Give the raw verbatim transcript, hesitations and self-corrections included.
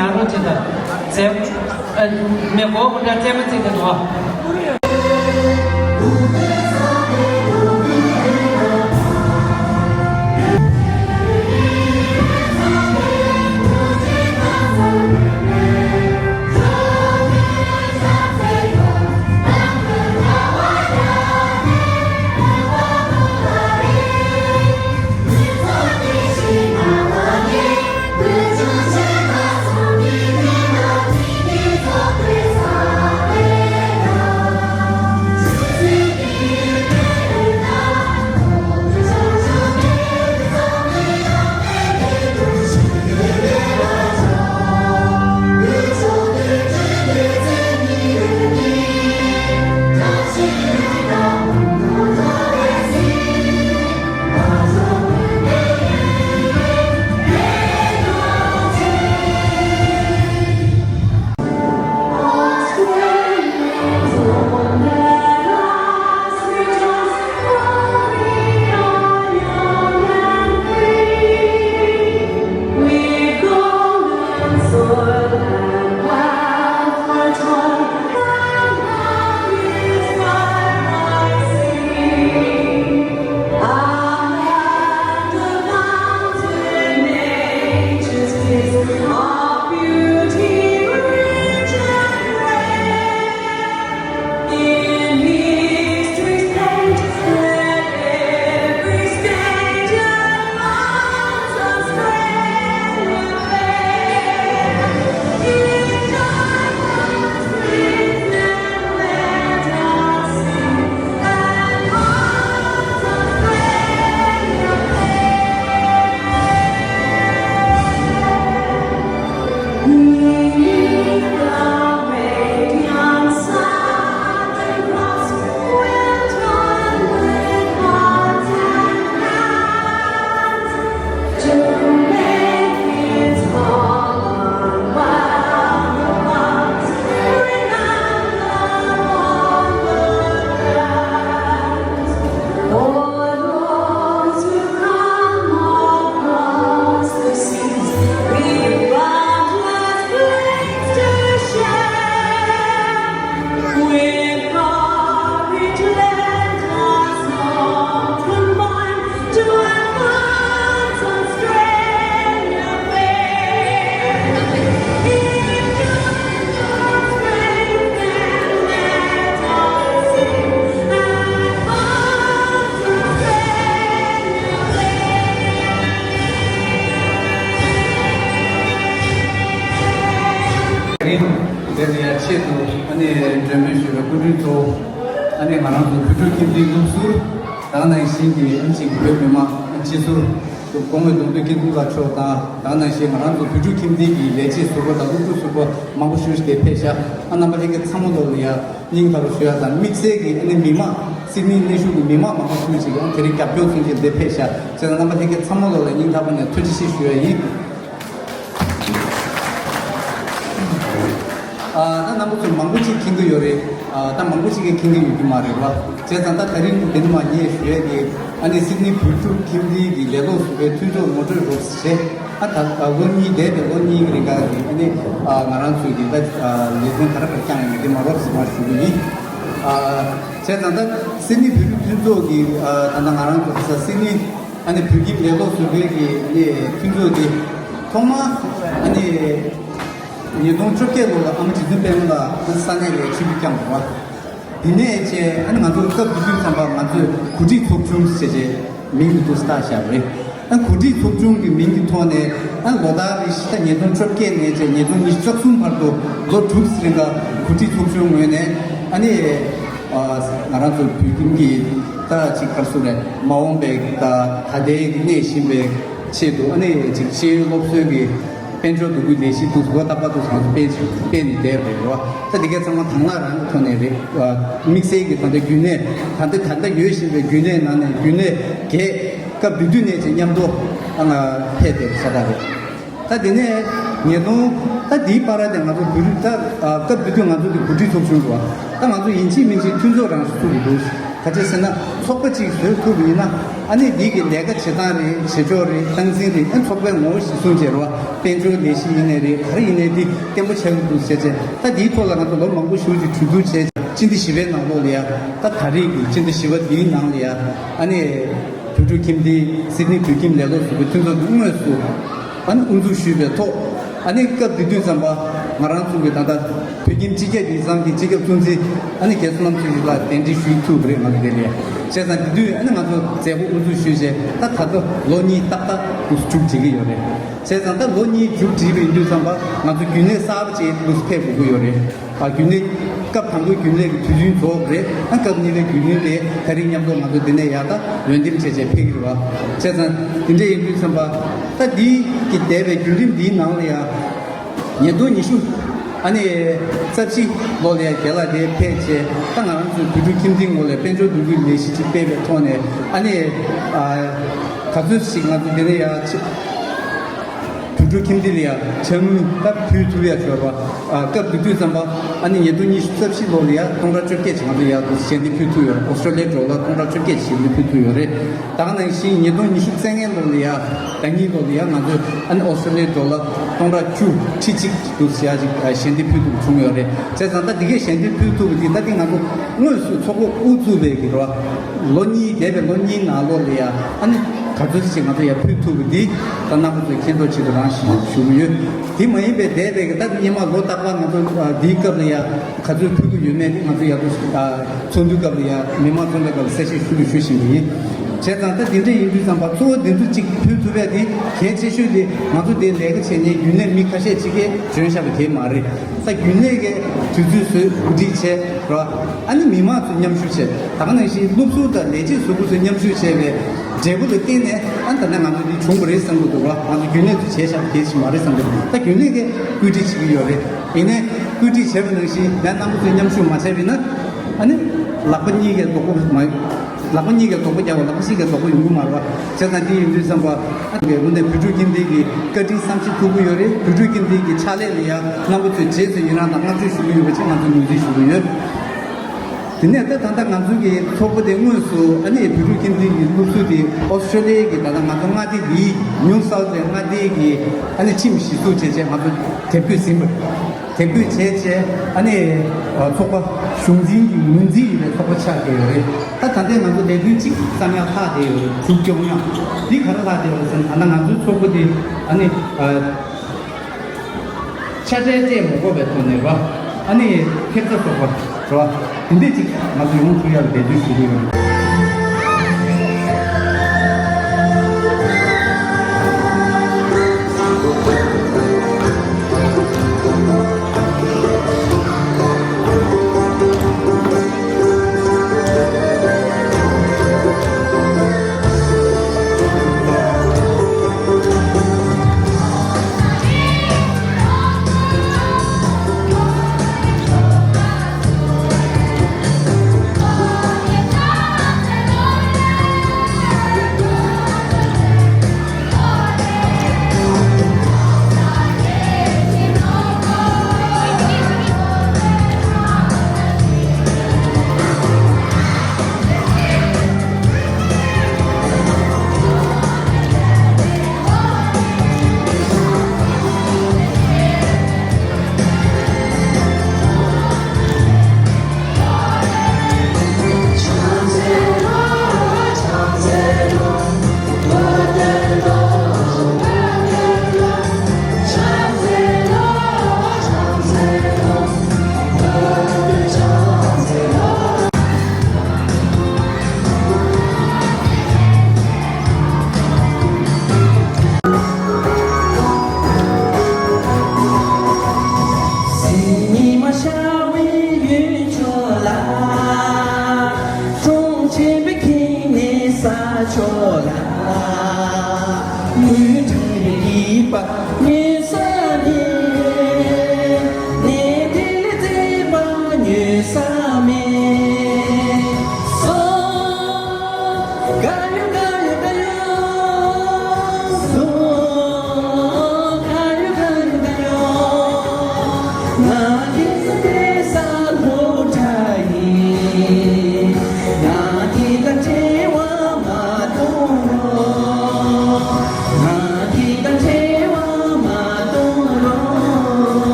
ཡང་རོགས་བྱེད་དང་། རྩེད་མོ། ཨ། མེ་འཁོར་གུ་འདྲ་རྩེད་མོ་རྩེ་གི་འདུག་ཨ། དེ་ནས་ཡང་ཆེད་དུ་ཨ་ནི་མགྲོན་འབོད་ཞུ་བའི་སྐུ་མགྲོན་གཙོ་བོ། ཨ་ནི་ང་རང་ཚོ་བོད་ཕྲུག་ཁྱིམ་སྡེའི་སློབ་ཟུར། ད་ག་ནང་བཞིན་གྱི་ཨ་ནི་ཅིག་བོད་མི་མང་སྤྱི་ཟུར་སྐུ་ངོ་གདོང་དུ་སྐྱིད་སྡུག་ལགས་མཆོག་དང་། ད་ག་ནང་བཞིན་ང་རང་ཚོ་བོད་ཕྲུག་ཁྱིམ་སྡེ་གི་ལས་བྱེད་ཟུར་པ་དང་སློབ་ཕྲུག་ཟུར་པ་མང་པོ་ཞིག་དེ་ཕེབས་ཤག་ཨ། རྣམ་པ་ལྷན་རྒྱས་ཚང་མ་ལོ་ལ་ཡ་སྙིང་ཐག་པ་ཞུ་ཡ་དང་། དམིགས་བསལ་གྱི་ཨ་ནི་མི་མང་སིད་ནི་གནས་བཞུགས་ཀྱི་མི་མང་མང་པོ་ཞིག་ཨ་དེ་རིང་རྒྱབ་སྐྱོར་མཚོན་བྱེད་དེ་ཕེབས་ཤག་བྱས་ཙང་རྣམ་པ་ལྷན་རྒྱས་ཚང་མ་ལོ་ལ་སྙིང་ཐག་པ་ནས་ཐུགས་རྗེ་ཆེ་ཞུ་ཡ་ཡིན། ཨ། ད་རྣམ་པ་ཚོ་མང་པོ་ཅིག་མཁྱེན་གྱི་ཡོད་རེད། ཨ། ད་མང་པོ་ཅིག་གིས་མཁྱེན་གྱི་ཡོད་རྒྱུ་མ་རེད་བ། བྱས་ཙང་ད་དེ་རིང་འདི་ནས་མར་ངས་ཞུ་ཡས་དེ་ཨ་ནི་སིད་ནི་བོད་ཕྲུག་ཁྱིམ་སྡེ་གི་ལས་སློབ་ཟུར་པའི་མཐུན་ཚོགས་ངོ་སྤྲོད་རོབ་ཙམ་བྱས། ཨ། ད་ལོ་གཉིས་འདས་པའི་ལོ་གཉིས་ཀྱི་རིང་ག་གི་ཨ་ནི་ཨ་ང་རང་ཚོའི་གི་ད་ལས་དོན་ག་རེ་ག་རེ་བསྐྱངས་ཡོད་མེད་དེ་མར་རོབ་ཙམ་མར་ཞུ་གི་ཡིན། ཨ། བྱས་ཙང་ད་སིད་ནི་བོད་ཕྲུག་མཐུན་ཚོགས་ཀྱི་ཨ་ད་ལྟ་ང་རང་ཚོ་ས་སིད་ནི་ཨ་ནི་བོད་ཁྱིམ་ལས་སློབ་ཟུར་པའི་གི་ཨ་ནི་མཐུན་ཚོགས་དེ་ཐོག་མ་ཨ་ནི་ཉིས་སྟོང་བཅོ་བརྒྱད་ལོ་ལ་ཨ་མ་རྗེ་བཙུན་པད་མ་ལགས་ས་གནས་ལ་ཆིབས་བསྒྱུར་བསྐྱངས་འདུག་བ། དེ་ནས་བྱས་ཨ་ནི་ང་ཚོ་སྐབས་དེ་དུས་ཙམ་པ་ང་ཚོས་གོ་སྒྲིག་ཚོགས་ཆུང་ཟེར་བྱས་མིང་དེ་ཚོ་བཏགས་བཞག་པ་རེད། ཨ། གོ་སྒྲིག་ཚོགས་ཆུང་གི་མིང་གི་ཐོག་ནས་ཨ་ལོ་ལྟར་རེ་བཞིན་ད་ཉིས་སྟོང་བཅོ་བརྒྱད་ནས་བྱས་ཉིས་སྟོང་ཉི་ཤུ་རྩ་གསུམ་བར་དུ་ལོ་དྲུག་ཙམ་རིང་ག་གོ་སྒྲིག་ཚོགས་ཆུང་ངོས་ནས་ཨ་ནི་ཨ་ང་རང་ཚོ་བོད་ཁྱིམ་གྱི་ད་ཅིག་ག་རེ་ཟེར་རེད། མ་འོངས་པའི་ད་ད་ལྟའི་གནས་བཞིན་པའི་ཆེད་དུ་ཨ་ནི་ཅིག་ཤེས་ཡོན་སློབ་གསོའི་གི་དཔལ་འབྱོར་འདུ་འགོད་ལས་གཞི་འདུག་ཟེར་བ་ལྟ་བུ་ཚང་མ་སྤེལ་སྤེལ་ནས་བསྡད་པ་རེད་བ། ད་འདི་གའི་ཚང་མ་དང་བླངས་རང་གི་ཐོག་ནས་རེད། དམིགས་བསལ་གྱི་ད་ལྟ་རྒྱུན་གནས་ད་ལྟ་ད་ལྟ་ཡོད་བཞིན་པའི་རྒྱུན་གནས་ནང་ནས་རྒྱུན་གནས་བརྒྱད། སྐབས་དེ་དུས་ནས་ཅིག་མཉམ་དུ་ཨ་ང་ཕེབས་བསྡད་པ་ས་ད་རེད། ད་དེ་ནས་ཉིས་སྟོང་ད་དེའི་བར་དེ་ང་ཚོ་བོད་རིགས་ད་སྐབས་དེ་དུས་ང་ཚོ་གི་གོ་སྒྲིག་ཚོགས་ཆུང་འགྲོ་བ། ད་ང་ཚོ་ཡིན་གཅིག་མིན་གཅིག་མཐུན་ཚོགས་རང་བཙུགས་དགོས་འདུག་ག་ཅི་ཟེར་ན་ཚོགས་པ་གཅིག་བཟོས་ཐུབ་པ་ཡིན་ན། ཨ་ནི་འདི་གི་ལས་ཀ་བྱེད་སྟངས་རེད། བྱེད་ཕྱོགས་རེད། སྟངས་འཛིན་རེད། ཨ་ཚོགས་པའི་ངོ་བོ་གཞིར་བཟུང་བྱས་རོགས། དཔལ་འབྱོར་ལས་གཞི་ཡིན་ནའི་རེད། ག་རེ་ཡིན་ནའི་འདི་བརྟན་པོ་ཆགས་ཀྱི་འདུག་བྱས་བྱས། ད་འདིའི་ཐོག་ལ་ང་ཚོ་ལོ་མང་པོ་ཞེ་པོ་ཅིག་གྲོས་བསྡུར་བྱས། སྤྱི་ཟླ་བཞི་པའི་ནང་ལོགས་ལ་ཡ། ད་ད་རེས་ཀྱི་སྤྱི་ཟླ་བཞི་པ་འདིའི་ནང་ལ་ཡ། ཨ་ནི་བོད་ཕྲུག་ཁྱིམ་སྡེ། སིད་ནི་བོད་ཁྱིམ་ལས་སློབ་ཟུར་པའི་མཐུན་ཚོགས་ཀྱིས་དངོས་སུ་ཨ་ནི་དབུ་འཛུགས་ཞུས་པའི་ཐོག་ཨ་ནི་སྐབས་དེ་དུས་ཙམ་པ་ང་རང་ཚོ་གི་ད་ལྟ་བོད་ཁྱིམ་སྤྱི་ཁྱབ་ཡིག་ཚང་གི་སྤྱི་ཁྱབ་གཙོ་འཛིན་ཨ་ནི་རྒན་བསོད་ནམས་ཚེ་རིང་ལགས་གདན་འདྲེན་ཞུས་ཐུབ་པ་རེད། ང་ཚོ་དེ་ལས་བྱས་ཙང་དེ་དུས་ཨ་ནི་ང་ཚོ་མཛད་སྒོ་དབུ་འཛུགས་ཞུས་རྗེས་ད་ད་ལྟ་ལོ་གཉིས་ཏག་ཏག་འདུག་མཇུག་སྒྲིལ་གྱི་ཡོད་རེད། བྱས་ཙང་ད་ལོ་གཉིས་མཇུག་སྒྲིལ་བ་ཡིན་དུས་ཙམ་པ་ང་ཚོ་རྒྱུན་ལས་གསར་པ་ཅིག་འདུག་ཕེབས་དགོས་ཀྱི་ཡོད་རེད། ཨ་རྒྱུན་ལས་སྐབས་དང་པོའི་རྒྱུན་ལས་ཀྱི་དུས་ཡུན་རྫོགས་རེད། ཨ་སྐབས་གཉིས་པའི་རྒྱུན་ལས་དེ་ད་རིང་མཉམ་དུ་ང་ཚོ་འདི་ནས་ཡར་ད་འོས་འདེམས་བྱས་བྱས་ཕེབས་ཀྱི་རེད་བ། བྱས་ཙང་དེ་འདྲ་ཡིན་དུས་ཙམ་པ་ད་འདི་གི་འདས་པའི་བརྒྱུད་རིམ་འདིའི་ནང་ལ་ཡང་ཉིས་སྟོང་ཉི་ཤུ་ཨ་ནི་རྩ་བཞི་ལོ་ལ་ཡང་རྒན་ལགས་དེ་ཕེབས་བྱས། ད་ང་རང་ཚོའི་བོད་ཕྲུག་ཁྱིམ་སྡེའི་ངོས་ལ་དཔལ་འབྱོར་འདུ་འགོད་ལས་གཞི་ཅིག་སྤེལ་བའི་ཐོག་ནས་ཨ་ནི་ཨ་ག་ཚོད་ཞིག་ང་ཚོ་འདི་ནས་ཡང་། བོད་ཕྲུག་ཁྱིམ་སྡེ་ལ་ཡང་ཕྱག་དངུལ་ད་ཕུལ་ཐུབ་ཡ་ཡོད་རེད་བ། ཨ་སྐབས་དེ་དུས་ཙམ་པ་ཨ་ནི་ཉིས་སྟོང་ཉི་ཤུ་རྩ་བཞི་ལོ་ལ་ཡང་སྟོང་ཕྲག་བཅོ་བརྒྱད་ཅིག་ང་ཚོ་ཡར་དུ་ཞལ་འདེབས་ཕུལ་ཐུབ་ཡོད་རེད། ཨོ་སི་ཀྲོ་ལི་ཡའི་ཌོ་ལར་སྟོང་ཕྲག་བཅོ་བརྒྱད་ཅིག་ཞལ་འདེབས་ཕུལ་ཐུབ་ཡོད་རེད། ད་ག་ནང་བཞིན་ཉིས་སྟོང་ཉི་ཤུ་རྩ་ལྔའི་ལོ་ལ་ཡང་ཟླ་གཉིས་ལོ་ལ་ཡང་ང་ཚོས་ཨ་ནི་ཨོ་སི་ཀྲོ་ལི་ཡའི་ཌོ་ལར་སྟོང་ཕྲག་བཅུ་ཁྲི་གཅིག་དུ་ཞལ་ཞལ་འདེབས་ཕུལ་ཐུབ་བྱུང་ཡོད་རེད། བྱས་ཙང་ད་འདི་གའི་ཞལ་འདེབས་ཕུལ་ཐུབ་པ་འདི་ད་འདི་ང་ཚོ་དངོས་སུ་ཚོགས་པ་དབུ་བཙུགས་པའི་གི་རེད་བ། ལོ་གཉིས། འདས་པའི་ལོ་གཉིས་ནང་ལོགས་ལ་ཡ་ཨ་ནི་ག་ཚོད་ཅིག་ང་ཚོ་ཡ་ཕུལ་ཐུབ་པ་འདི་ད་རྣམ་པ་ཚོས་མཁྱེན་རྟོགས་ཆེད་དུ་རང་ཞུ་ཞུ་གི་ཡོད། དེ་མ་ཡིན་པའི་འདས་པའི་གི་ད་སྔོན་མ་ལོ་རྟག་པར་ང་ཚོ་ཨ་འདིའི་སྐབས་ལ་ཡ་ག་ཚོད་ཕུལ་གི་ཡོད་མེད་དེ་ང་ཚོ་ཡ་ཨ་ཚོགས་འདུའི་སྐབས་ལ་ཡ་མི་མང་ཚོགས་འདུའི་སྐབས་ལ་གསལ་བཤད་ཞུ་གི་ཞུ་བཞིན་པ་ཡིན། བྱས་ཙང་ད་འདི་འདྲ་ཡིན་དུས་ཙམ་པ་གཙོ་བོ་འདི་ཚོ་གཅིག་ཕུལ་ཐུབ་པ་དེ་གལ་ཆེ་ཤོས་དེ་ང་ཚོ་འདིར་ལས་ཀ་བྱེད་མཁན་རྒྱུན་ལས་མི་ཁ་ཤས་ཅིག་གིས་འཇོན་ཤག་པ་དེ་མ་རེད། ད་རྒྱུན་ལས་ཀྱིས་དུས་ཚོད་བཟོས། གོ་སྒྲིག་བྱས་རོགས། ཨ་ནི་མི་མང་ཚོས་མཉམ་ཞུགས་བྱས། ད་ག་ནང་བཞིན་སློབ་ཟུར་དང་ལས་བྱེད་ཟུར་པ་ཚོས་མཉམ་ཞུགས་བྱས་པའི་འབྲས་བུ་ལ་བརྟེན་ནས་ཨ་ནི་ད་ལྟ་ང་ཚོ་འདི་བྱུང་བ་རེད་བསམ་གྱི་འདུག་རོགས། ང་ཚོ་རྒྱུན་ལས་ཚོས་བྱས་བཞག་པ་གལ་ཆེ་མ་རེད་བསམ་གྱི་འདུག་ད་རྒྱུན་ལས་ཀྱིས་བཀོད་སྒྲིག་བྱེད་ཀྱི་ཡོད་རེད། ཡིན་ནའི་བཀོད་སྒྲིག་བྱས་པ་ནང་བཞིན་ཡང་རྣམ་པ་ཚོས་མཉམ་ཞུགས་མ་བྱས་པ་ཡིན་ན་ཨ་ནི་ལག་པ་གཉིས་ཀའི་རྡོག་པོ་མ། ལག་པ་གཉིས་ཀས་རྡོག་པོ་རྒྱག་པ། ལག་པ་གཅིག་གིས་རྡོག་པོ་ཡོང་གི་མ་རེད་བ། བྱས་ཙང་འདི་ཡིན་དུས་ཙམ་པ་ཨ་ནི་དངོས་གནས་བོད་ཕྲུག་ཁྱིམ་སྡེ་གི་བཀའ་དྲིན་བསམ་ཤེས་ཐུབ་ཀྱི་ཡོད་རེད། བོད་ཕྲུག་ཁྱིམ་སྡེ་གི་ཕྱག་ལས་ལ་ཡང་རྣམ་པ་ཚོས་རྗེས་སུ་ཡི་རང་དང་བསྔགས་བརྗོད་ཞུ་གི་ཡོད་པ་ཅིག་ང་ཚོས་ངོས་འཛིན་ཞུ་གི་ཡོད། དེ་ནས་ད་ད་ལྟ་ང་ཚོ་གི་ཚོགས་པ་དེ་དངོས་སུ་ཨ་ནི་བོད་ཕྲུག་ཁྱིམ་སྡེ་གི་སློབ་ཟུར་དེ་ཨོ་སི་ཀྲོ་ལི་ཡ་གི་ད་ལྟ་ང་ཚོ་མངའ་སྡེ་འདིའི་ནིའུ་སའུ་ཐི་ཝེལ་མངའ་སྡེ་གི་ཨ་ནི་ཁྲིམས་གཞི་བཙུགས་བྱས་བྱས་ང་ཚོ་དེབ་འགོད་ཟིན་པ། དེབ་འགོད་བྱས་རྗེས་ཨ་ནི་ཚོགས་པ་གཞུང་འཛིན་གྱི་ངོས་འཛིན་ཡོད་པའི་ཚོགས་པ་ཆགས་བསྡད་ཡོད་རེད། ད་ད་ལྟའི་ང་ཚོ་ལས་དོན་གཅིག་བསམ་ཡག་ལྷག་བསྡད་ཡོད་རེད། མཇུག་སྐྱོང་ཡག་འདི་ག་རེ་ལྷག་བསྡད་ཡོད་རེད་ཟེར་ན། ད་ལྟ་ང་ཚོའི་ཚོགས་པ་འདི་ཨ་ནི་ཆ་འཕྲིན་སྤྲད་མ་དགོས་པའི་ཐོག་ནས་ར་ཨ་ནི་ཐེབས་རྩ་ཚོགས་པ་ར་དེ་འདྲས་ཅིག་ང་ཚོ་ཡོང་ཐུབ་ཡག་ལ་འབད་བརྩོན་ཞུ་གི་ཡོད།